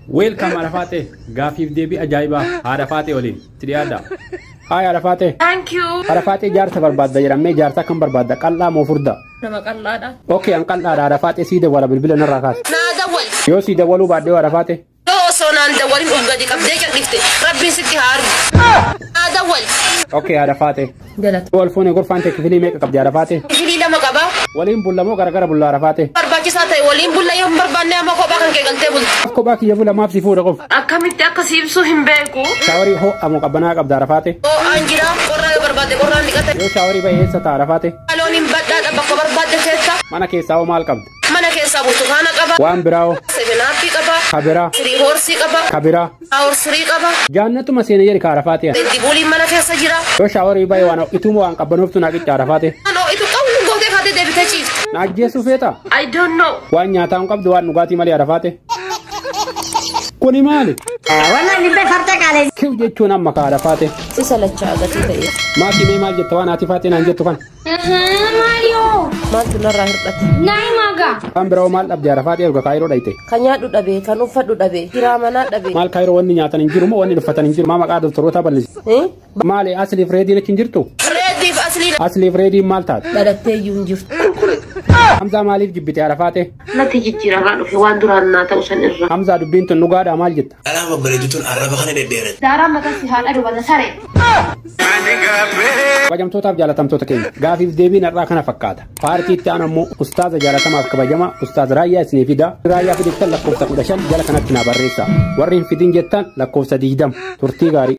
Welcome haadha Faaxee. Gaafiif deebii ajaa'ibaa haadha Faaxee waliin itti dhiyaadha. Haay haadha Faaxee. Thank you. Haadha Faaxee jaarsa barbaadda jedhamee jaarsa akkam barbaadda? Qal'aa moo furdaa? Nama qal'aadha. Okay, an qal'aadha haadha Faaxee sii dawwala bilbila narraa kaase. Naa dawwal. Yoo sii dawwaluu baadhee haadha Faaxee. Yoo osoo naan dawwalin ol gadi qabdee cal'ifte rabbiin sitti haa argu. Naa dawwal. Okay haadha Faaxee. Galata. Wal fuunee gorfaan ta'e kifilii meeqa qabdi haadha Faaxee? Kifilii 2 qaba. Waliin bulla moo garagara bulla haadha Faaxee? Barbaachisaa ta'e waliin bulla yoo hin barbaanne amma kophaa kan kee galtee bulta. Kophaa kiyya bula maaf si fuudha qofa? Akkamitti akka si ibsu hin beeku. Shaaworii ho'a moo qabbanaa qabda haadha Faaxee? Ho'aan jira qorraa yoo barbaadde qorraan dhiqata. Yoo shaaworii ba'e eessa ta'a haadha Faaxee? Loon hin badhaadha bakka barbaadde teetta. Mana keessaa hoo maal qabda? Mana keessaa burtukaana qaba. Waan biraa hoo? Sevenaappii qaba. Ka biraa? Firii horsii qaba. Ka biraa? Horsii qaba. Jaannatuma seena jedhi ka haadha Faaxee. Deddibuuliin mana keessa jira. Yoo shaaworii ba'e waan ho'ituu moo waan qabbanooftu naa qicca haadha Faaxee? Waan ho'itu qabu gootee kaatee deebitee ciifta. Na ajjeesuu feetaa? I don't know. Waan nyaataa hin qabdu waan dhugaatii malee haadha Faaxee. Kuni maali? Wallaan dhibbee farda qaalee. Kiw jechuun amma ka haadha Faaxee. Si salachaa gatii ta'e. Maakii mee maal jetta waan haati Faaxee naan jettu kana? Maaliyoo? Maaltu narraa hir'ate? Naa himaa. Waan biraa hoo maal dhabde haadha Faaxee erga Kaayiroo dhayite? Kan nyaadhu dhabe, kan uffadhu dhabe, kiraa manaa dhabe. Maal Kaayiroo wanni nyaatan hin jiru moo wanni uffatan hin jiru? Maa maqaa doktoroota bal'isi? Maali asliif reediin achi hin jirtu? Reediif asliin. Asliif reediin maal taate? Dhalattee iyyuu hin jirtu. Hamzaa maaliif jibbite haadha Faaxee? Natti jijjiiramaa dhufe waan duraan naa ta'u san irra. Hamzaa dubbiin tun dhugaadhaa maal jetta? Dhalaa babbareedu tun arraba kana dhedheerate. Daaraan mataa si haadha dubata saree. Kabajamtootaaf jaalatamtoota keenya gaafiif deebiin har'aa kana fakkaata. Paartii itti aanu ammoo ustaaza jaalatamaaf kabajama ustaaz Raayyaa isinii fida. Raayyaa fidettan lakkoofsa 15 jala kanatti naa barreessa. Warri hin fidin jettan lakkoofsa 20 turtii gaarii.